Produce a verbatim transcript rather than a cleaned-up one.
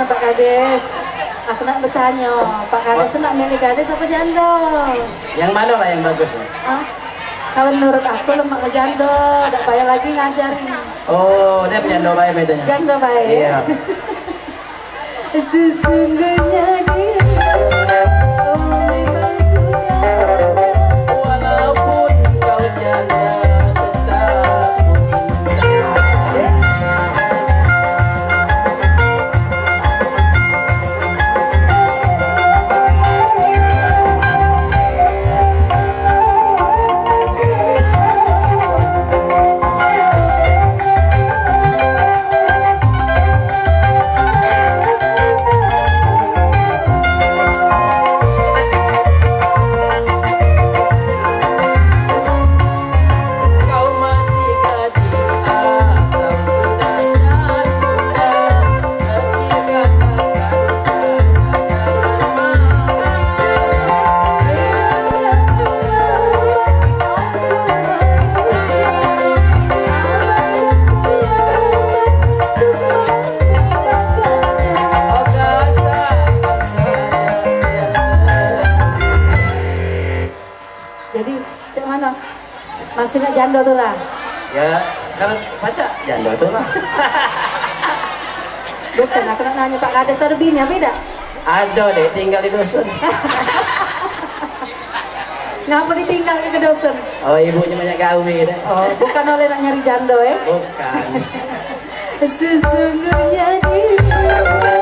Pak Kades, aku nak bertanya, Pak Kades tu nak milih gadis apa janda? Yang mana lah yang bagus? Hah? Kalau menurut aku lemak ke janda, tak payah lagi ngajar. Oh, dia janda baik bedanya. Janda baik. Iya. Sesungguhnya dia, oh, memang sudah. Walaupun kau janda, tetap ku cinta. Jadi, cak mano? Masih nak janda tu lah? Ya, kalau pacak janda tu lah. Bukan, aku nak nanya Pak Kades, ada bini apa dak? Ada deh, tinggal di dusun. Ngapa ditinggal ke dusun? Oh, ibunya banyak gawe deh. Oh, bukan oleh nak nyari janda, eh? Bukan. Sesungguhnya dia